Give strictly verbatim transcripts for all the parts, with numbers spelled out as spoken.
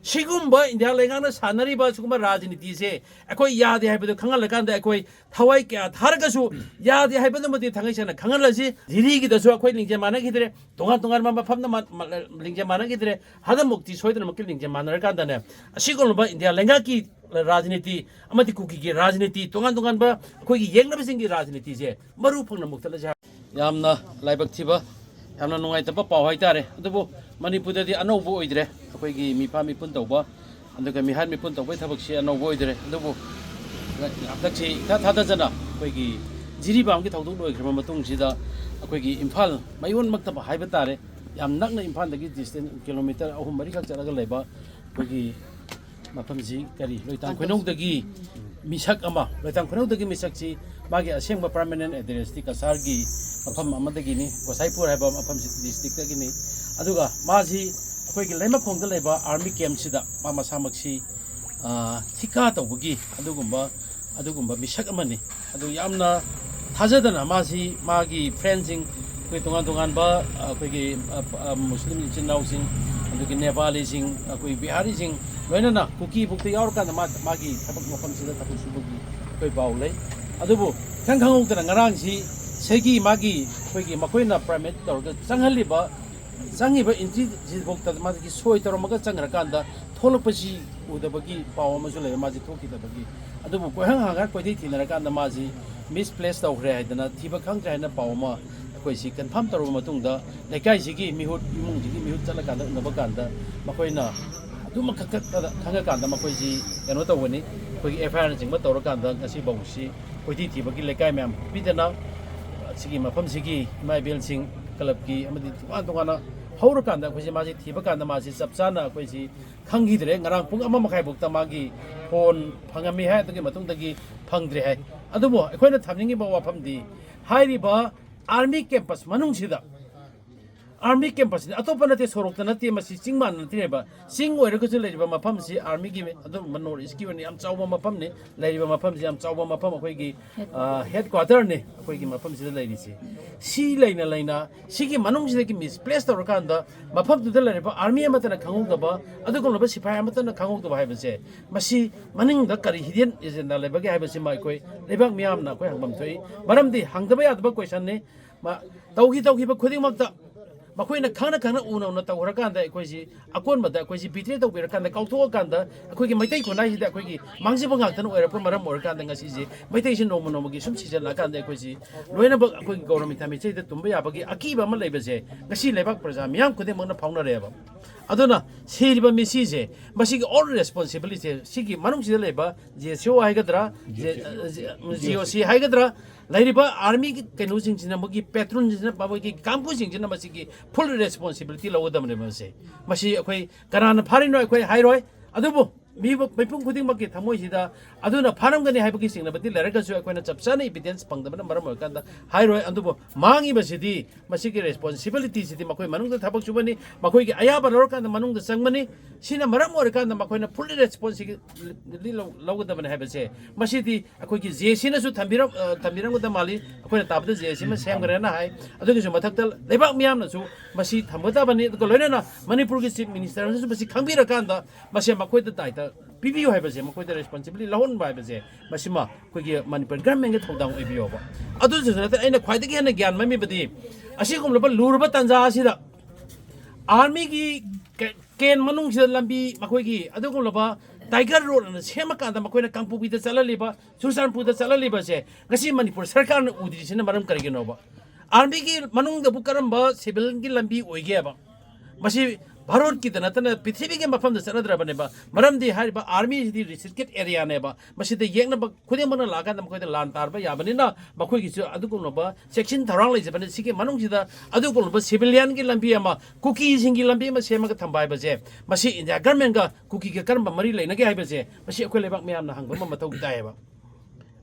ꯁꯤꯒꯨꯝꯕ ꯏꯟꯗꯤꯌꯥ ꯂꯩꯉꯥꯛꯅ ꯁꯥꯟꯅꯔꯤꯕ ꯁꯤꯒꯨꯝꯕ ꯔꯥꯖꯅꯤꯇꯤꯁꯦ ꯑꯩꯈꯣꯏ ꯌꯥꯗꯦ ꯍꯥꯏꯕꯗꯨ ꯈꯪꯍꯜꯂꯀꯥꯟꯗ, ꯑꯩꯈꯣꯏ ꯊꯋꯥꯏ ꯀꯌꯥ ꯊꯥꯔꯒꯁꯨ ꯌꯥꯗꯦ ꯍꯥꯏꯕꯗꯨꯃꯗꯤ ꯊꯥꯡꯒꯩ ꯁꯦꯡꯅ ꯈꯪꯍꯜꯂꯁꯤ꯫ ꯙꯤꯔꯤꯒꯤꯗꯁꯨ ꯑꯩꯈꯣꯏ ꯂꯤꯡꯖꯦꯜ ꯃꯥꯟꯅꯈꯤꯗ꯭ꯔꯦ, ꯇꯣꯉꯥꯟ ꯇꯣꯉꯥꯟꯕ ꯃꯐꯝꯗ ꯃꯥ-, ꯃꯥ-, ꯂꯤꯡꯖꯦꯜ ꯃꯥꯟꯅꯈꯤꯗ꯭ꯔꯦ꯫ ꯍꯟꯗꯛꯃꯨꯛꯇꯤ ꯁꯣꯏꯗꯅꯃꯛꯀꯤ ꯂꯤꯡꯖꯦꯜ ꯃꯥꯟꯅꯔꯀꯥꯟꯗꯅꯦ, ꯑꯁꯤꯒꯨꯝꯂꯕ ꯏꯟꯗꯤꯌꯥ ꯂꯩꯉꯥꯛꯀꯤ ꯔꯥꯖꯅꯤꯇꯤ ꯑꯃꯗꯤ ꯀꯨꯀꯤꯒꯤ ꯔꯥꯖꯅꯤꯇꯤ, ꯇꯣꯉꯥꯟ ꯇꯣꯉꯥꯟꯕ ꯑꯩꯈꯣꯏꯒꯤ ꯌꯦꯡꯅꯕꯁꯤꯡꯒꯤ ꯔꯥꯖꯅꯤꯇꯤꯁꯦ ꯃꯔꯨ ꯐꯪꯅ ꯃꯨꯛꯊꯠꯂꯁꯤ ꯍꯥꯏ꯫ ꯌꯥꯝꯅ ꯂꯥꯏꯕꯛ ꯊꯤꯕ, ꯌꯥꯝꯅ ꯅꯨꯡꯉꯥꯏꯇꯕ ꯄꯥꯎ ꯍꯥꯏꯇꯥꯔꯦ꯫ ꯑꯗꯨꯕꯨ ꯃꯅꯤꯄꯨꯔꯗꯗꯤ ꯑꯅꯧꯕ ꯑꯣꯏꯗ꯭ꯔꯦ꯫ ꯑꯩꯈꯣꯏꯒꯤ ꯃꯤꯐꯥ ꯃꯤꯄꯨꯟ ꯇꯧꯕ, ꯑꯗꯨꯒ ꯃꯤꯍꯥꯠ ꯃꯤꯄꯨꯟ ꯇꯧꯕꯒꯤ ꯊꯕꯛꯁꯤ ꯑꯅꯧꯕ ꯑꯣꯏꯗ꯭ꯔꯦ꯫ ꯑꯗꯨꯕꯨ ꯍꯟꯗꯛꯁꯤ ꯏꯊꯥ ꯊꯥꯗꯖꯅ ꯑꯩꯈꯣꯏꯒꯤ ꯖꯤꯔꯤꯕꯥꯝꯒꯤ ꯊꯧꯗꯣꯛ ꯂꯣꯏꯈ꯭ꯔꯕ ꯃꯇꯨꯡꯁꯤꯗ ꯑꯩꯈꯣꯏꯒꯤ ꯏꯝꯐꯥꯜ ꯃꯌꯣꯟꯃꯛꯇꯕ ꯍꯥꯏꯕ ꯇꯥꯔꯦ, ꯌꯥꯝ ꯅꯛꯅ ꯏꯝꯐꯥꯜꯗꯒꯤ ꯗꯤꯁꯇꯦꯟꯁ ꯀꯤꯂꯣꯃꯤꯇꯔ ꯑꯍꯨꯝ ꯃꯔꯤꯈꯛ ꯆꯠꯂꯒ ꯂꯩꯕ ꯑꯩꯈꯣꯏꯒꯤ ꯃꯐꯝꯁꯤ ꯀꯔꯤ, ꯂꯣꯏꯇꯥꯡ ꯈꯣꯏꯅꯧꯗꯒꯤ ꯃꯤꯁꯛ ꯑꯃ, ꯂꯣꯏꯇꯥꯡ ꯈꯣꯏꯅꯧꯗꯒꯤ ꯃꯤꯁꯛꯁꯤ ꯃꯥꯒꯤ ꯑꯁꯦꯡꯕ ꯄꯔꯃꯅꯦꯟ ꯑꯦꯗ꯭ꯔꯦꯁꯇꯤ ꯀꯁꯥꯔꯒꯤ ꯃꯐꯝ ꯑꯃꯗꯒꯤꯅꯤ, ꯒꯣꯁꯥꯏꯄꯨꯔ ꯍꯥꯏꯕ ꯃꯐꯝꯁꯤ, ꯗꯤꯁꯇ꯭ꯔꯤꯛꯇꯒꯤꯅꯤ꯫ ꯑꯗꯨꯒ ꯃꯥꯁꯤ ꯑꯩꯈꯣꯏꯒꯤ ꯂꯩꯃꯈꯣꯡꯗ ꯂꯩꯕ ꯑꯥꯔꯃꯤ ꯀꯦꯝꯞꯁꯤꯗ ꯃꯥ ꯃꯁꯥꯃꯛꯁꯤ, ꯑ, ꯊꯤꯀꯥ ꯇꯧꯕꯒꯤ ꯑꯗꯨꯒꯨꯝꯕ, ꯑꯗꯨꯒꯨꯝꯕ ꯃꯤꯁꯛ ꯑꯃꯅꯤ꯫ ꯑꯗꯨ ꯌꯥꯝꯅ ꯊꯥꯖꯗꯅ ꯃꯥꯁꯤ ꯃꯥꯒꯤ ꯐ꯭ꯔꯦꯟꯁꯤꯡ, ꯑꯩꯈꯣꯏ ꯇꯣꯉꯥꯟ ꯇꯣꯉꯥꯟꯕ, ꯑꯩꯈꯣꯏꯒꯤ, ꯑ, ꯑ, ꯃꯨꯁꯂꯤꯝ ꯏꯆꯤꯟ ꯏꯅꯥꯎꯁꯤꯡ, ꯑꯗꯨꯒꯤ ꯅꯦꯄꯥꯂꯤꯁꯤꯡ, ꯑꯩꯈꯣꯏ ꯕꯤꯍꯥꯔꯤꯁꯤꯡ, ꯂꯣꯏꯅꯅ ꯀꯨꯀꯤꯐꯥꯎꯗ ꯌꯥꯎꯔꯀꯥꯟꯗ ꯃꯥ, ꯃꯥꯒꯤ ꯊꯕꯛ ꯃꯐꯝꯁꯤꯗ ꯊꯕꯛ ꯁꯨꯕꯒꯤ ꯑꯩꯈꯣꯏ ꯄꯥꯎ ꯂꯩ꯫ ꯑꯗꯨꯕꯨ ꯏꯈꯪ ꯈꯪꯍꯧꯗꯅ ꯉꯔꯥꯡꯁꯤ ꯁꯤꯒꯤ ꯃꯥꯒꯤ, ꯑꯩꯈꯣꯏꯒꯤ ꯃꯈꯣꯏꯅ ꯄꯔꯃꯤꯠ ꯇꯧꯔꯒ ꯆꯪꯍꯜꯂꯤꯕ, ꯆꯪꯉꯤꯕ ꯑꯦꯟꯇ꯭ꯔꯤꯁꯤꯐꯥꯎꯗ ꯃꯥꯒꯤ ꯁꯣꯏ ꯇꯧꯔꯝꯃꯒ ꯆꯪꯈ꯭ꯔꯀꯥꯟꯗ ꯊꯣꯛꯂꯛꯄꯁꯤ ꯎꯗꯕꯒꯤ ꯄꯥꯎ ꯑꯃꯁꯨ ꯂꯩ, ꯃꯥꯁꯤ ꯊꯣꯛꯈꯤꯗꯕꯒꯤ꯫ ꯑꯗꯨꯕꯨ ꯀꯣꯏꯍꯪ ꯍꯪꯉ ꯀꯣꯏꯊꯤ ꯊꯤꯅꯔꯀꯥꯟꯗ ꯃꯥꯁꯤ ꯃꯤꯁꯄ꯭ꯂꯦꯁ ꯇꯧꯈ꯭ꯔꯦ ꯍꯥꯏꯗꯅ, ꯊꯤꯕ ꯈꯪꯗ꯭ꯔꯦ ꯍꯥꯏꯅ ꯄꯥꯎ ꯑꯃ ꯑꯩꯈꯣꯏꯁꯤ ꯀꯟꯐꯥꯔꯝ ꯇꯧꯔꯕ ꯃꯇꯨꯡꯗ, ꯂꯩꯀꯥꯏꯁꯤꯒꯤ ꯃꯤꯍꯨꯠ, ꯏꯃꯨꯡꯁꯤꯒꯤ ꯃꯤꯍꯨꯠ ꯆꯠꯂꯀꯥꯟꯗ ꯎꯅꯕ ꯀꯥꯟꯗ, ꯃꯈꯣꯏꯅ ꯑꯗꯨꯃꯛ ꯈꯛꯇꯗ ꯈꯪꯉꯀꯥꯟꯗ ꯃꯈꯣꯏꯁꯤ ꯀꯩꯅꯣ ꯇꯧꯒꯅꯤ꯫ ꯑꯩꯈꯣꯏꯒꯤ ꯑꯦꯐ ꯑꯥꯏ ꯑꯥꯔꯅꯆꯤꯡꯕ ꯇꯧꯔꯀꯥꯟꯗ ꯉꯁꯤ ꯐꯥꯎꯁꯤ ꯀꯣꯏꯊꯤ ꯊꯤꯕꯒꯤ ꯂꯩꯀꯥꯏ ꯃꯌꯥꯝ ꯄꯤꯗꯅ, ꯁꯤꯒꯤ ꯃꯐꯝꯁꯤꯒꯤ ꯏꯃꯥ ꯏꯕꯦꯜꯁꯤꯡ, ꯀ꯭ꯂꯕꯀꯤ ꯑꯃꯗꯤ ꯇꯣꯉꯥꯟ ꯇꯣꯉꯥꯟꯅ ꯍꯧꯔꯀꯥꯟꯗ ꯑꯩꯈꯣꯏꯁꯤ ꯃꯥꯁꯤ ꯊꯤꯕ ꯀꯥꯟꯗ ꯃꯥꯁꯤ ꯆꯞ ꯆꯥꯅ ꯑꯩꯈꯣꯏꯁꯤ ꯈꯪꯈꯤꯗ꯭ꯔꯦ꯫ ꯉꯔꯥꯡ ꯄꯨꯡ ꯑꯃ ꯃꯈꯥꯏ ꯐꯥꯎꯗ ꯃꯥꯒꯤ ꯐꯣꯟ ꯐꯪꯉꯝꯃꯤ ꯍꯥꯏ, ꯑꯗꯨꯒꯤ ꯃꯇꯨꯡꯗꯒꯤ ꯐꯪꯗ꯭ꯔꯦ ꯍꯥꯏ꯫ ꯑꯗꯨꯕꯨ ꯑꯩꯈꯣꯏꯅ ꯊꯝꯅꯤꯡꯉꯤꯕ ꯋꯥꯐꯝꯗꯤ, ꯍꯥꯏꯔꯤꯕ ꯑꯥꯔꯃꯤ ꯀꯦꯝꯄꯁ ꯃꯅꯨꯡꯁꯤꯗ ꯑꯥꯔꯃꯤ ꯀꯦꯝꯄꯁꯅꯤ, ꯑꯇꯣꯞꯄ ꯅꯠꯇꯦ, ꯁꯣꯔꯣꯛꯇ ꯅꯠꯇꯦ, ꯃꯁꯤ ꯆꯤꯡ ꯃꯥꯟ ꯅꯠꯇꯦꯕ꯫ ꯆꯤꯡ ꯑꯣꯏꯔꯒꯁꯨ ꯂꯩꯔꯤꯕ ꯃꯐꯝꯁꯤ ꯑꯥꯔꯃꯤꯒꯤ, ꯑꯗꯨꯝ ꯅꯣꯔꯠ ꯏꯁꯀꯤ ꯑꯣꯏꯅ ꯌꯥꯝ ꯆꯥꯎꯕ ꯃꯐꯝꯅꯤ꯫ ꯂꯩꯔꯤꯕ ꯃꯐꯝꯁꯤ ꯌꯥꯝ ꯆꯥꯎꯕ ꯃꯐꯝ, ꯑꯩꯈꯣꯏꯒꯤ ꯍꯦꯗ ꯀ꯭ꯋꯥꯇꯔꯅꯤ ꯑꯩꯈꯣꯏꯒꯤ ꯃꯐꯝꯁꯤꯗ ꯂꯩꯔꯤꯁꯤ꯫ ꯁꯤ ꯂꯩꯅ ꯂꯩꯅ ꯁꯤꯒꯤ ꯃꯅꯨꯡꯁꯤꯗꯒꯤ ꯃꯤꯁꯄ꯭ꯂꯦꯁ ꯇꯧꯔꯀꯥꯟꯗ ꯃꯐꯝꯗꯨꯗ ꯂꯩꯔꯤꯕ ꯑꯥꯔꯃꯤ ꯑꯃꯠꯇꯅ ꯈꯪꯍꯧꯗꯕ, ꯑꯗꯨꯒꯨꯝꯂꯕ ꯁꯤꯐꯥꯏ ꯑꯃꯠꯇꯅ ꯈꯪꯍꯧꯗꯕ ꯍꯥꯏꯕꯁꯦ, ꯃꯁꯤ ꯃꯅꯤꯡꯗ ꯀꯔꯤ ꯍꯤꯗꯦꯟ ꯑꯦꯖꯦꯟꯗꯥ ꯂꯩꯕꯒꯦ ꯍꯥꯏꯕꯁꯤꯃ ꯑꯩꯈꯣꯏ ꯂꯩꯕꯥꯛ ꯃꯤꯌꯥꯝꯅ ꯑꯩꯈꯣꯏ ꯍꯪꯐꯝ ꯊꯣꯛꯏ꯫ ꯃꯔꯝꯗꯤ ꯍꯪꯗꯕ ꯌꯥꯗꯕ ꯀꯣꯏꯁꯟꯅꯤ꯫ ꯃ-, ꯇꯧꯈꯤ ꯇꯧꯈꯤꯕ ꯈꯨꯗꯤꯡꯃꯛꯇ ꯃꯈꯣꯏꯅ ꯈꯪꯅ ꯈꯪꯅ ꯎꯅ ꯎꯅ ꯇꯧꯈ꯭ꯔꯀꯥꯟꯗ ꯑꯩꯈꯣꯏꯁꯤ ꯑꯀꯣꯟꯕꯗ ꯑꯩꯈꯣꯏꯁꯤ ꯕꯤꯇ꯭ꯔꯦ ꯇꯧꯕꯤꯔꯀꯥꯟꯗ ꯀꯥꯎꯊꯣꯛꯑꯀꯥꯟꯗ ꯑꯩꯈꯣꯏꯒꯤ ꯃꯩꯇꯩ ꯈꯨꯟꯅꯥꯏꯁꯤꯗ ꯑꯩꯈꯣꯏꯒꯤ ꯃꯥꯡꯖꯕ ꯉꯥꯛꯇꯅ ꯑꯣꯏꯔꯛꯄ ꯃꯔꯝ ꯑꯣꯏꯔꯀꯥꯟꯗ ꯉꯁꯤꯁꯤ ꯃꯩꯇꯩꯁꯤ ꯅꯣꯡꯃ ꯅꯣꯡꯃꯒꯤ ꯁꯨꯝ ꯁꯤꯖꯤꯜꯂꯛꯑꯀꯥꯟꯗ ꯑꯩꯈꯣꯏꯁꯤ ꯂꯣꯏꯅꯃꯛ ꯑꯩꯈꯣꯏꯒꯤ ꯒꯧꯔ ꯃꯤꯊꯥ ꯃꯤꯆꯩꯗ ꯇꯨꯝꯕ ꯌꯥꯕꯒꯤ ꯑꯀꯤꯕ ꯑꯃ ꯂꯩꯕꯁꯦ ꯉꯁꯤ ꯂꯩꯕꯥꯛ ꯄ꯭ꯔꯖꯥ ꯃꯤꯌꯥꯝ ꯈꯨꯗꯤꯡꯃꯛꯅ ꯐꯥꯎꯅꯔꯦꯕ꯫ ꯑꯗꯨꯅ ꯁꯤꯔꯤꯕ ꯃꯤꯁꯤꯁꯦ, ꯃꯁꯤꯒꯤ ꯑꯣꯜ ꯔꯦꯁꯄꯣꯟꯁꯤꯕꯤꯂꯤꯇꯤ, ꯁꯤꯒꯤ ꯃꯅꯨꯡꯁꯤꯗ ꯂꯩꯕ ꯖꯤ ꯑꯦꯁ ꯑꯣ ꯍꯥꯏꯒꯗ꯭ꯔꯥ, ꯖꯤ ꯑꯣ ꯁꯤ ꯍꯥꯏꯒꯗ꯭ꯔꯥ, ꯂꯩꯔꯤꯕ ꯑꯥꯔꯃꯤꯒꯤ ꯀꯩꯅꯣꯁꯤꯡꯁꯤꯅ, ꯃꯣꯏꯒꯤ ꯄꯦꯇ꯭ꯔꯣꯟꯁꯤꯡꯁꯤꯅ, ꯃꯣꯏꯒꯤ ꯀꯥꯡꯕꯨꯁꯤꯡꯁꯤꯅ ꯃꯁꯤꯒꯤ ꯐꯨꯜ ꯔꯦꯁꯄꯣꯟꯁꯤꯕꯤꯂꯤꯇꯤ ꯂꯧꯒꯗꯕꯅꯦꯕ꯫ ꯃꯁꯤ, ꯃꯁꯤ ꯑꯩꯈꯣꯏ ꯀꯅꯥꯅ ꯐꯥꯔꯤꯅꯣ ꯑꯩꯈꯣꯏ ꯍꯥꯏꯔꯣꯏ, ꯑꯗꯨꯕꯨ ꯃꯤ, ꯃꯤꯄꯨꯝ ꯈꯨꯗꯤꯡꯃꯛꯀꯤ ꯊꯃꯣꯏꯁꯤꯗ ꯑꯗꯨꯅ ꯐꯥꯔꯝꯒꯅꯤ ꯍꯥꯏꯕꯒꯤ ꯆꯤꯡꯅꯕꯗꯤ ꯂꯩꯔꯒꯁꯨ, ꯑꯩꯈꯣꯏꯅ ꯆꯞ ꯆꯥꯅ ꯏꯕꯤꯗꯦꯟꯁ ꯐꯪꯗꯕꯅ ꯃꯔꯝ ꯑꯣꯏꯔꯀꯥꯟꯗ ꯍꯥꯏꯔꯣꯏ꯫ ꯑꯗꯨꯕꯨ ꯃꯥꯡꯉꯤꯕꯁꯤꯗꯤ, ꯃꯁꯤꯒꯤ ꯔꯦꯁꯄꯣꯟꯁꯤꯕꯤꯂꯤꯇꯤꯁꯤꯗꯤ ꯃꯈꯣꯏ ꯃꯅꯨꯡꯗ ꯊꯕꯛ ꯁꯨꯕꯅꯤ, ꯃꯈꯣꯏꯒꯤ ꯑꯌꯥꯕ ꯂꯧꯔꯀꯥꯟꯗ ꯃꯅꯨꯡꯗ ꯆꯪꯕꯅꯤ꯫ ꯁꯤꯅ ꯃꯔꯝ ꯑꯣꯏꯔꯀꯥꯟꯗ ꯃꯈꯣꯏꯅ ꯐꯨꯜꯂꯤ ꯔꯦꯁꯄꯣꯟꯁꯤꯕꯤꯂꯤꯇꯤ ꯂꯧꯒꯗꯕꯅꯤ ꯍꯥꯏꯕꯁꯦ, ꯃꯁꯤꯗꯤ ꯑꯩꯈꯣꯏꯒꯤ ꯖꯦ ꯁꯤꯅꯁꯨ ꯊꯝꯕꯤꯔꯝ-, ꯑ, ꯊꯝꯕꯤꯔꯝꯒꯗꯕ ꯃꯥꯜꯂꯤ꯫ ꯑꯩꯈꯣꯏꯅ ꯇꯥꯕꯗ ꯖꯦ ꯁꯤ ꯑꯃ ꯁꯦꯝꯈ꯭ꯔꯦꯅ ꯍꯥꯏ꯫ ꯑꯗꯨꯒꯤꯁꯨ ꯃꯊꯛꯇ ꯂꯩꯕꯥꯛ ꯃꯤꯌꯥꯝꯅꯁꯨ ꯃꯁꯤ ꯊꯝꯒꯗꯕꯅꯤ꯫ ꯑꯗꯨꯒ ꯂꯣꯏꯅꯅ ꯃꯅꯤꯄꯨꯔꯒꯤ ꯆꯤꯐ ꯃꯤꯅꯤꯁꯇꯔꯅꯁꯨ ꯃꯁꯤ ꯈꯪꯕꯤꯔꯀꯥꯟꯗ ꯃꯁꯦ ꯃꯈꯣꯏꯗ ꯗꯥꯏꯇ ꯄꯤꯕꯤꯌꯨ ꯍꯥꯏꯕꯁꯦ, ꯃꯈꯣꯏꯗ ꯔꯦꯁꯄꯣꯟꯁꯤꯕꯤꯂꯤꯇꯤ ꯂꯧꯍꯟꯕ ꯍꯥꯏꯕꯁꯦ, ꯃꯁꯤꯃ ꯑꯩꯈꯣꯏꯒꯤ ꯃꯅꯤꯄꯨꯔ ꯒꯔꯃꯦꯟꯒꯤ ꯊꯧꯗꯥꯡ ꯑꯣꯏꯕꯤꯌꯣꯕ꯫ ꯑꯗꯨꯁꯨ ꯅꯠꯇꯅ ꯑꯩꯅ ꯈ꯭ꯋꯥꯏꯗꯒꯤ ꯍꯦꯟꯅ ꯒ꯭ꯌꯥꯟ ꯃꯝꯃꯤꯕꯗꯤ, ꯑꯁꯤꯒꯨꯝꯂꯕ ꯂꯨꯔꯕ ꯇꯥꯟꯖꯥ ꯑꯁꯤꯗ ꯑꯥꯔꯃꯤꯒꯤ ꯀꯦ-, ꯀꯦꯟ ꯃꯅꯨꯡꯁꯤꯗ ꯂꯝꯕꯤ, ꯃꯈꯣꯏꯒꯤ ꯑꯗꯨꯒꯨꯝꯂꯕ ꯇꯥꯏꯒꯔ ꯔꯣꯗ ꯑꯅ ꯁꯦꯝꯃꯀꯥꯟꯗ ꯃꯈꯣꯏꯅ ꯀꯥꯡꯄꯣꯛꯄꯤꯗ ꯆꯠꯍꯜꯂꯤꯕ, ꯆꯨꯔꯆꯥꯟꯄꯨꯔꯗ ꯆꯠꯍꯜꯂꯤꯕꯁꯦ ꯉꯁꯤ ꯃꯅꯤꯄꯨꯔ ꯁꯔꯀꯥꯔꯅ ꯎꯗ꯭ꯔꯤꯁꯤꯅ ꯃꯔꯝ ꯀꯔꯤꯒꯤꯅꯣꯕ? ꯑꯥꯔꯃꯤꯒꯤ ꯃꯅꯨꯡꯗꯕꯨ ꯀꯔꯝꯕ ꯁꯤꯚꯤꯜꯒꯤ ꯂꯝꯕꯤ ꯑꯣꯏꯒꯦꯕ? ꯃꯁꯤ ꯚꯥꯔꯠꯀꯤꯗ ꯅꯠꯇꯅ ꯄ꯭ꯔꯤꯊꯤꯕꯤꯒꯤ ꯃꯐꯝꯗ ꯆꯠꯅꯗ꯭ꯔꯕꯅꯦꯕ꯫ ꯃꯔꯝꯗꯤ ꯍꯥꯏꯔꯤꯕ ꯑꯥꯔꯃꯤꯁꯤꯗꯤ ꯔꯤꯁꯇ꯭ꯔꯤꯛꯇꯦꯠ ꯑꯦꯔꯤꯌꯥꯅꯦꯕ꯫ ꯃꯁꯤꯗ ꯌꯦꯛꯅꯕ ꯈꯨꯗꯤꯡꯃꯛꯅ ꯂꯥꯛꯑꯀꯥꯟꯗ ꯃꯈꯣꯏꯗ ꯂꯥꯟ ꯇꯥꯔꯕ ꯌꯥꯕꯅꯤꯅ ꯃꯈꯣꯏꯒꯤꯁꯨ ꯑꯗꯨꯒꯨꯝꯂꯕ ꯆꯦꯛꯁꯤꯟ ꯊꯧꯔꯥꯡ ꯂꯩꯖꯕꯅꯤ꯫ ꯁꯤꯒꯤ ꯃꯅꯨꯡꯁꯤꯗ ꯑꯗꯨꯒꯨꯝꯂꯕ ꯁꯤꯚꯤꯂꯤꯌꯟꯒꯤ ꯂꯝꯕꯤ ꯑꯃ, ꯀꯨꯀꯤꯁꯤꯡꯒꯤ ꯂꯝꯕꯤ ꯑꯃ ꯁꯦꯝꯃꯒ ꯊꯝꯕ ꯍꯥꯏꯕꯁꯦ, ꯃꯁꯤ ꯏꯟꯗꯤꯌꯥ ꯒꯔꯃꯦꯟꯒ ꯀꯨꯀꯤꯒ ꯀꯔꯝꯕ ꯃꯔꯤ ꯂꯩꯅꯒꯦ ꯍꯥꯏꯕꯁꯦ, ꯃꯁꯤ ꯑꯩꯈꯣꯏ ꯂꯩꯕꯥꯛ ꯃꯌꯥꯝꯅ ꯍꯪꯕ ꯑꯃ ꯃꯊꯧ ꯇꯥꯏꯌꯦꯕ꯫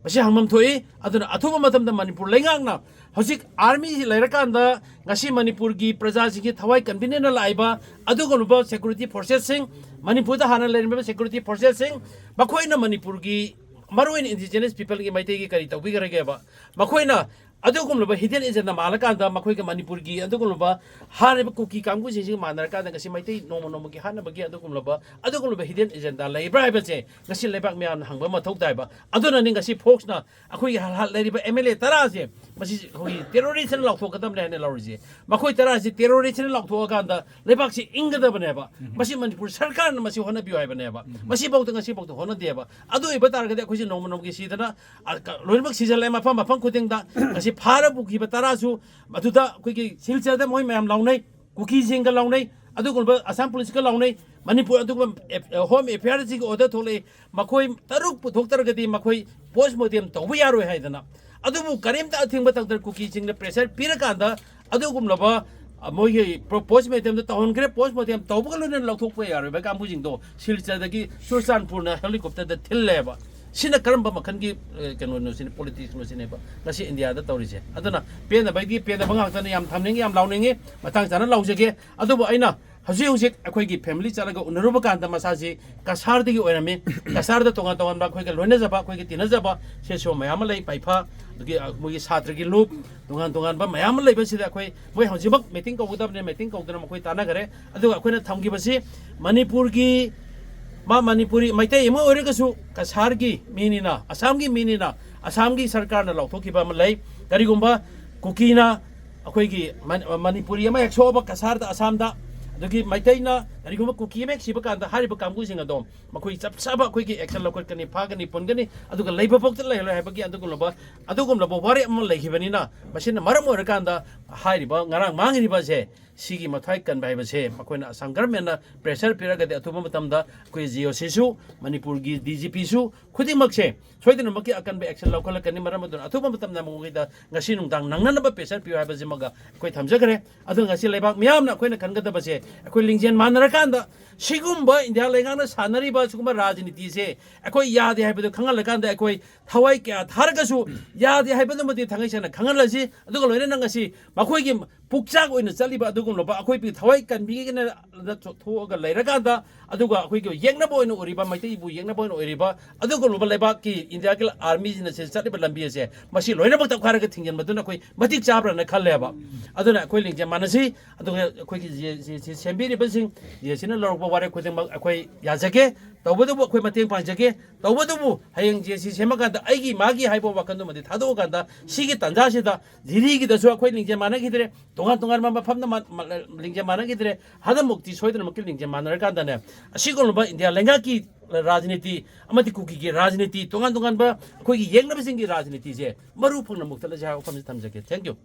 ꯃꯁꯤ ꯍꯪꯐꯝ ꯊꯣꯛꯏ꯫ ꯑꯗꯨꯅ ꯑꯊꯨꯕ ꯃꯇꯝꯗ ꯃꯅꯤꯄꯨꯔ ꯂꯩꯉꯥꯛꯅ ꯍꯧꯖꯤꯛ ꯑꯥꯔꯃꯤ ꯂꯩꯔꯀꯥꯟꯗ ꯉꯁꯤ ꯃꯅꯤꯄꯨꯔꯒꯤ ꯄ꯭ꯔꯖꯥꯁꯤꯡꯒꯤ ꯊꯋꯥꯏ ꯀꯟꯕꯤꯅꯦꯅ ꯂꯥꯛꯏꯕ ꯑꯗꯨꯒꯨꯝꯂꯕ ꯁꯦꯀ꯭ꯌꯨꯔꯤꯇꯤ ꯐꯣꯔꯁꯦꯁꯁꯤꯡ, ꯃꯅꯤꯄꯨꯔꯗ ꯍꯥꯟꯅ ꯂꯩꯔꯝꯃꯤꯕ ꯁꯦꯀ꯭ꯌꯨꯔꯤꯇꯤ ꯐꯣꯔꯁꯦꯁꯁꯤꯡ, ꯃꯈꯣꯏꯅ ꯃꯅꯤꯄꯨꯔꯒꯤ, ꯃꯔꯨꯑꯣꯏꯅ ꯏꯟꯗꯤꯖꯤꯅꯁ ꯄꯤꯄꯜꯒꯤ, ꯃꯩꯇꯩꯒꯤ ꯀꯔꯤ ꯇꯧꯕꯤꯈ꯭ꯔꯒꯦꯕ? ꯃꯈꯣꯏꯅ ꯑꯗꯨꯒꯨꯝꯂꯕ ꯍꯤꯗꯟ ꯑꯦꯖꯦꯟꯗꯥ ꯃꯥꯜꯂꯀꯥꯟꯗ ꯃꯈꯣꯏꯒ ꯃꯅꯤꯄꯨꯔꯒꯤ ꯑꯗꯨꯒꯨꯝꯂꯕ ꯍꯥꯟꯅ ꯀꯨꯀꯤ ꯀꯥꯡꯕꯨꯁꯤꯡꯁꯤꯒ ꯃꯥꯟꯅꯔꯀꯥꯟꯗ ꯉꯁꯤ ꯃꯩꯇꯩ ꯅꯣꯡꯃ ꯅꯣꯡꯃꯒꯤ ꯍꯥꯠꯅꯕꯒꯤ ꯑꯗꯨꯒꯨꯝꯂꯕ, ꯑꯗꯨꯒꯨꯝꯂꯕ ꯍꯤꯗꯟ ꯑꯦꯖꯦꯟꯗꯥ ꯂꯩꯕ꯭ꯔꯥ ꯍꯥꯏꯕꯁꯦ ꯉꯁꯤ ꯂꯩꯕꯥꯛ ꯃꯤꯌꯥꯝꯅ ꯍꯪꯕ ꯃꯊꯧ ꯇꯥꯏꯕ꯫ ꯑꯗꯨꯅꯅꯤ ꯉꯁꯤ ꯐꯣꯛꯁꯅ ꯑꯩꯈꯣꯏꯒꯤ ꯍꯜ-, ꯍꯜ-, ꯂꯩꯔꯤꯕ ꯑꯦꯝ ꯑꯦꯜ ꯑꯦ ꯇꯔꯥꯁꯦ ꯃꯁꯤ ꯑꯩꯈꯣꯏꯒꯤ ꯇꯦꯔꯣꯔꯤꯁ꯭ꯠꯅ ꯂꯥꯎꯊꯣꯛꯀꯗꯕꯅꯦ ꯍꯥꯏꯅ ꯂꯧꯔꯤꯁꯦ꯫ ꯃꯈꯣꯏ ꯇꯔꯥꯁꯤ ꯇꯦꯔꯣꯔꯤꯁ꯭ꯠꯅ ꯂꯥꯎꯊꯣꯛꯑꯀꯥꯟꯗ ꯂꯩꯕꯥꯛꯁꯤ ꯏꯪꯒꯗꯕꯅꯦꯕ꯫ ꯃꯁꯤ ꯃꯅꯤꯄꯨꯔ ꯁꯔꯀꯥꯔꯅ ꯃꯁꯤ ꯍꯣꯠꯅꯕꯤꯌꯨ ꯍꯥꯏꯕꯅꯦꯕ꯫ ꯃꯁꯤꯐꯥꯎꯗ ꯉꯁꯤꯐꯥꯎꯗ ꯍꯣꯠꯅꯗꯦꯕ꯫ ꯑꯗꯨ ꯑꯣꯏꯕ ꯇꯥꯔꯒꯗꯤ ꯑꯩꯈꯣꯏꯁꯦ ꯅꯣꯡꯃ ꯅꯣꯡꯃꯒꯤ ꯁꯤꯗꯅ, ꯑ, ꯀ-, ꯂꯣꯏꯅꯃꯛ ꯁꯤꯖꯜꯂꯦ ꯃꯐꯝ ꯃꯐꯝ ꯈꯨꯗꯤꯡꯗ꯫ ꯉꯁꯤ ꯐꯥꯔ ꯄꯨꯈꯤꯕ ꯇꯔꯥꯁꯨ ꯃꯗꯨꯗ ꯑꯩꯈꯣꯏꯒꯤ ꯁꯤꯜꯆꯔꯗ ꯃꯣꯏ ꯃꯌꯥꯝ ꯂꯥꯎꯅꯩ, ꯀꯨꯀꯤꯁꯤꯡꯒ ꯂꯥꯎꯅꯩ, ꯑꯗꯨꯒꯨꯝꯕ ꯑꯁꯥꯝ ꯄꯨꯂꯤꯁꯀ ꯂꯥꯎꯅꯩ꯫ ꯃꯅꯤꯄꯨꯔ ꯑꯗꯨꯒꯨꯝꯕ ꯑꯦꯞ-, ꯍꯣꯝ ꯑꯦꯐꯤꯌꯥꯔꯁꯤꯒꯤ ꯑꯣꯔꯗꯔ ꯊꯣꯛꯂꯛꯏ꯫ ꯃꯈꯣꯏ ꯇꯔꯨꯛ ꯄꯨꯊꯣꯛꯇ꯭ꯔꯒꯗꯤ ꯃꯈꯣꯏ ꯄꯣꯁ ꯃꯣꯔꯇꯦꯝ ꯇꯧꯕ ꯌꯥꯔꯣꯏ ꯍꯥꯏꯗꯅ꯫ ꯑꯗꯨꯕꯨ ꯀꯔꯤꯝꯇ ꯑꯊꯤꯡꯕ ꯇꯧꯗꯅ ꯀꯨꯀꯤꯁꯤꯡꯅ ꯄ꯭ꯔꯦꯁꯔ ꯄꯤꯔꯀꯥꯟꯗ ꯑꯗꯨꯒꯨꯝꯂꯕ, ꯑ, ꯃꯣꯏꯒꯤ ꯄ꯭ꯔꯣ-, ꯄꯣꯁ ꯃꯣꯔꯇꯦꯝꯗ ꯇꯧꯍꯟꯈ꯭ꯔꯦ꯫ ꯄꯣꯁ ꯃꯣꯔꯇꯦꯝ ꯇꯧꯕꯒ ꯂꯣꯏꯅꯅ ꯂꯧꯊꯣꯛꯄ ꯌꯥꯔꯣꯏꯕ ꯀꯥꯡꯕꯨꯁꯤꯡꯗꯣ ꯁꯤꯜꯆꯔꯗꯒꯤ ꯆꯨꯔꯆꯥꯟꯄꯨꯔꯅ ꯍꯦꯂꯤꯀꯣꯞꯇꯔꯗ ꯊꯤꯜꯂꯦꯕ꯫ ꯁꯤꯅ ꯀꯔꯝꯕ ꯃꯈꯜꯒꯤ, ꯑ, ꯀꯩꯅꯣꯅꯣ ꯁꯤꯅꯤ, ꯄꯣꯂꯤꯇꯤꯛꯁꯅꯣ ꯁꯤꯅꯦꯕ ꯉꯁꯤ ꯏꯟꯗꯤꯌꯥꯗ ꯇꯧꯔꯤꯁꯦ꯫ ꯑꯗꯨꯅ ꯄꯦꯟꯗꯕꯒꯤ ꯄꯦꯟꯗꯕ ꯉꯥꯛꯇꯅꯤ꯫ ꯌꯥꯝ ꯊꯝꯅꯤꯡꯉꯤ, ꯌꯥꯝ ꯂꯥꯎꯅꯤꯡꯉꯤ, ꯃꯇꯥꯡ ꯆꯥꯅ ꯂꯥꯎꯖꯒꯦ꯫ ꯑꯗꯨꯕꯨ ꯑꯩꯅ ꯍꯧꯖꯤꯛ ꯍꯧꯖꯤꯛ ꯑꯩꯈꯣꯏꯒꯤ ꯐꯦꯃꯤꯂꯤ ꯆꯠꯂꯒ ꯎꯅꯔꯨꯕ ꯀꯥꯟꯗ ꯃꯁꯥꯁꯤ ꯀꯁꯥꯔꯗꯒꯤ ꯑꯣꯏꯔꯝꯃꯤ꯫ ꯀꯁꯥꯔꯗ ꯇꯣꯉꯥꯟ ꯇꯣꯉꯥꯟꯕ ꯑꯩꯈꯣꯏꯒ ꯂꯣꯏꯅꯖꯕ, ꯑꯩꯈꯣꯏꯒꯤ ꯇꯤꯟꯅꯖꯕ ꯁꯦꯁꯣ ꯃꯌꯥꯝ ꯑꯃ ꯂꯩ, ꯄꯥꯏꯐ, ꯑꯗꯒꯤ, ꯑ, ꯃꯣꯏꯒꯤ ꯁꯥꯇ꯭ꯔꯒꯤ ꯂꯨꯞ, ꯇꯣꯉꯥꯟ ꯇꯣꯉꯥꯟꯕ ꯃꯌꯥꯝ ꯑꯃ ꯂꯩꯕꯁꯤꯗ ꯑꯩꯈꯣꯏ, ꯃꯣꯏ ꯍꯧꯖꯤꯛꯃꯛ ꯃꯤꯇꯤꯡ ꯀꯧꯒꯗꯕꯅꯦ, ꯃꯤꯇꯤꯡ ꯀꯧꯗꯅ ꯃꯈꯣꯏ ꯇꯥꯟꯅꯈꯔꯦ꯫ ꯑꯗꯨꯒ ꯑꯩꯈꯣꯏꯅ ꯊꯝꯈꯤꯕꯁꯤ ꯃꯅꯤꯄꯨꯔꯒꯤ, ꯃꯥ ꯃꯅꯤꯄꯨꯔꯤ ꯃꯩꯇꯩ ꯑꯃ ꯑꯣꯏꯔꯒꯁꯨ ꯀꯁꯥꯔꯒꯤ ꯃꯤꯅꯤꯅ, ꯑꯁꯥꯝꯒꯤ ꯃꯤꯅꯤꯅ, ꯑꯁꯥꯝꯒꯤ ꯁꯔꯀꯥꯔꯅ ꯂꯥꯎꯊꯣꯛꯈꯤꯕ ꯑꯃ ꯂꯩ꯫ ꯀꯔꯤꯒꯨꯝꯕ ꯀꯨꯀꯤꯅ ꯑꯩꯈꯣꯏꯒꯤ ꯃꯅꯤ-, ꯃꯅꯤꯄꯨꯔꯤ ꯑꯃ ꯍꯦꯛ ꯁꯣꯛꯑꯕ ꯀꯁꯥꯔꯗ, ꯑꯁꯥꯝꯗ, ꯑꯗꯒꯤ ꯃꯩꯇꯩꯅ ꯀꯔꯤꯒꯨꯝꯕ ꯀꯨꯀꯤ ꯑꯃ ꯍꯦꯛ ꯁꯤꯕ ꯀꯥꯟꯗ ꯍꯥꯏꯔꯤꯕ ꯀꯥꯡꯕꯨꯁꯤꯡ ꯑꯗꯣ ꯃꯈꯣꯏ ꯆꯞ ꯆꯥꯕ ꯑꯩꯈꯣꯏꯒꯤ ꯑꯦꯛꯁꯟ ꯂꯧꯈꯠꯀꯅꯤ, ꯐꯥꯒꯅꯤ, ꯄꯨꯟꯒꯅꯤ, ꯑꯗꯨꯒ ꯂꯩꯕ ꯐꯥꯎꯗ ꯂꯩꯍꯜꯂꯣꯏ ꯍꯥꯏꯕꯒꯤ ꯑꯗꯨꯒꯨꯝꯂꯕ, ꯑꯗꯨꯒꯨꯝꯂꯕ ꯋꯥꯔꯦꯞ ꯑꯃ ꯂꯩꯈꯤꯕꯅꯤꯅ ꯃꯁꯤꯅ ꯃꯔꯝ ꯑꯣꯏꯔꯀꯥꯟꯗ ꯍꯥꯏꯔꯤꯕ ꯉꯔꯥꯡ ꯃꯥꯡꯉꯤꯕꯁꯦ ꯁꯤꯒꯤ ꯃꯊ꯭ꯋꯥꯏ ꯀꯟꯕ ꯍꯥꯏꯕꯁꯦ ꯃꯈꯣꯏꯅ ꯑꯁꯥꯝ ꯒꯔꯃꯦꯟꯅ ꯄ꯭ꯔꯦꯁꯔ ꯄꯤꯔꯒꯗꯤ ꯑꯊꯨꯕ ꯃꯇꯝꯗ ꯑꯩꯈꯣꯏ ꯖꯤ ꯑꯣ ꯁꯤꯁꯨ, ꯃꯅꯤꯄꯨꯔꯒꯤ ꯗꯤ ꯖꯤ ꯄꯤꯁꯨ, ꯈꯨꯗꯤꯡꯃꯛꯁꯦ ꯁꯣꯏꯗꯅꯃꯛꯀꯤ ꯑꯀꯟꯕ ꯑꯦꯛꯁꯟ ꯂꯧꯈꯠꯂꯛꯀꯅꯤ꯫ ꯃꯔꯝ ꯑꯗꯨꯅ ꯑꯊꯨꯕ ꯃꯇꯝꯗ ꯃꯈꯣꯏꯗ ꯉꯁꯤ ꯅꯨꯡꯗꯥꯡ ꯅꯪꯅꯅꯕ ꯄ꯭ꯔꯦꯁꯔ ꯄꯤꯌꯨ ꯍꯥꯏꯕꯁꯤꯃꯒ ꯑꯩꯈꯣꯏ ꯊꯝꯖꯈ꯭ꯔꯦ꯫ ꯑꯗꯨꯅ ꯉꯁꯤ ꯂꯩꯕꯥꯛ ꯃꯤꯌꯥꯝꯅ ꯑꯩꯈꯣꯏꯅ ꯈꯟꯒꯗꯕꯁꯦ ꯑꯩꯈꯣꯏ ꯂꯤꯡꯖꯦꯜ ꯃꯥꯟꯅꯔꯀꯥꯟꯗ ꯁꯤꯒꯨꯝꯕ ꯏꯟꯗꯤꯌꯥ ꯂꯩꯉꯥꯛꯅ ꯁꯥꯟꯅꯔꯤꯕ ꯁꯤꯒꯨꯝꯕ ꯔꯥꯖꯅꯤꯇꯤꯁꯦ ꯑꯩꯈꯣꯏ ꯌꯥꯗꯦ ꯍꯥꯏꯕꯗꯨ ꯈꯪꯍꯜꯂꯀꯥꯟꯗ, ꯑꯩꯈꯣꯏ ꯊꯋꯥꯏ ꯀꯌꯥ ꯊꯥꯔꯒꯁꯨ ꯌꯥꯗꯦ ꯍꯥꯏꯕꯗꯨꯃꯗꯤ ꯊꯥꯡꯒꯩ ꯁꯦꯡꯅ ꯈꯪꯍꯜꯂꯁꯤ꯫ ꯑꯗꯨꯒ ꯂꯣꯏꯅꯅ ꯉꯁꯤ ꯃꯈꯣꯏꯒꯤ ꯄꯨꯛꯆꯥꯛ ꯑꯣꯏꯅ ꯆꯠꯂꯤꯕ ꯑꯗꯨꯒꯨꯝꯂꯕ ꯑꯩꯈꯣꯏ ꯊꯋꯥꯏ ꯀꯟꯕꯤꯒꯦꯅ ꯊꯣꯛꯑꯒ ꯂꯩꯔꯀꯥꯟꯗ, ꯑꯗꯨꯒ ꯑꯩꯈꯣꯏꯒꯤ ꯌꯦꯛꯅꯕ ꯑꯣꯏꯅ ꯎꯔꯤꯕ, ꯃꯩꯇꯩꯕꯨ ꯌꯦꯛꯅꯕ ꯑꯣꯏꯅ ꯎꯔꯤꯕ ꯑꯗꯨꯒꯨꯝꯂꯕ ꯂꯩꯕꯥꯛꯀꯤ ꯏꯟꯗꯤꯌꯥꯒꯤ ꯑꯥꯔꯃꯤꯁꯤꯅ ꯁꯤ ꯆꯠꯂꯤꯕ ꯂꯝꯕꯤ ꯑꯁꯦ, ꯃꯁꯤ ꯂꯣꯏꯅꯃꯛ ꯇꯧꯈꯥꯏꯔꯒ ꯊꯤꯡꯖꯤꯟꯕꯗꯨꯅ ꯑꯩꯈꯣꯏ ꯃꯇꯤꯛ ꯆꯥꯕ꯭ꯔꯥꯅ ꯈꯜꯂꯦꯕ꯫ ꯑꯗꯨꯅ ꯑꯩꯈꯣꯏ ꯂꯤꯡꯖꯦꯜ ꯃꯥꯟꯅꯁꯤ꯫ ꯑꯗꯨꯒ ꯑꯩꯈꯣꯏꯒꯤ ꯖꯤ-, ꯖꯤ-, ꯖꯤ ꯁꯦꯝꯕꯤꯔꯤꯕꯁꯤꯡ, ꯖꯤ ꯁꯤꯅ ꯂꯧꯔꯛꯄ ꯋꯥꯔꯦꯞ ꯈꯨꯗꯤꯡꯃꯛ ꯑꯩꯈꯣꯏ ꯌꯥꯖꯒꯦ꯫ ꯇꯧꯕꯇꯕꯨ ꯑꯩꯈꯣꯏ ꯃꯇꯦꯡ ꯄꯥꯡꯖꯒꯦ꯫ ꯇꯧꯕꯇꯕꯨ ꯍꯌꯦꯡ ꯖꯤ ꯁꯤ ꯁꯦꯝꯃꯀꯥꯟꯗ ꯑꯩꯒꯤ ꯃꯥꯒꯤ ꯍꯥꯏꯕ ꯋꯥꯈꯜꯗꯨꯃꯗꯤ ꯊꯥꯗꯣꯛꯑꯀꯥꯟꯗ, ꯁꯤꯒꯤ ꯇꯥꯟꯖꯥꯁꯤꯗ ꯖꯤꯔꯤꯒꯤꯗꯁꯨ ꯑꯩꯈꯣꯏ ꯂꯤꯡꯖꯦꯜ ꯃꯥꯟꯅꯈꯤꯗ꯭ꯔꯦ, ꯇꯣꯉꯥꯟ ꯇꯣꯉꯥꯟꯕ ꯃꯐꯝꯗ ꯃꯥ-, ꯃꯥ-, ꯂꯤꯡꯖꯦꯜ ꯃꯥꯟꯅꯈꯤꯗ꯭ꯔꯦ꯫ ꯍꯟꯗꯛꯃꯨꯛꯇꯤ ꯁꯣꯏꯗꯅꯃꯛꯀꯤ ꯂꯤꯡꯖꯦꯜ ꯃꯥꯟꯅꯔꯀꯥꯟꯗꯅꯦ, ꯑꯁꯤꯒꯨꯝꯂꯕ ꯏꯟꯗꯤꯌꯥ ꯂꯩꯉꯥꯛꯀꯤ ꯔꯥꯖꯅꯤꯇꯤ ꯑꯃꯗꯤ ꯀꯨꯀꯤꯒꯤ ꯔꯥꯖꯅꯤꯇꯤ, ꯇꯣꯉꯥꯟ ꯇꯣꯉꯥꯟꯕ ꯑꯩꯈꯣꯏꯒꯤ ꯌꯦꯛꯅꯕꯁꯤꯡꯒꯤ ꯔꯥꯖꯅꯤꯇꯤꯁꯦ ꯃꯔꯨ ꯐꯪꯅ ꯃꯨꯛꯊꯠꯂꯁꯦ ꯍꯥꯏꯕ ꯋꯥꯐꯝꯁꯤ ꯊꯝꯖꯒꯦ꯫ Thank you꯫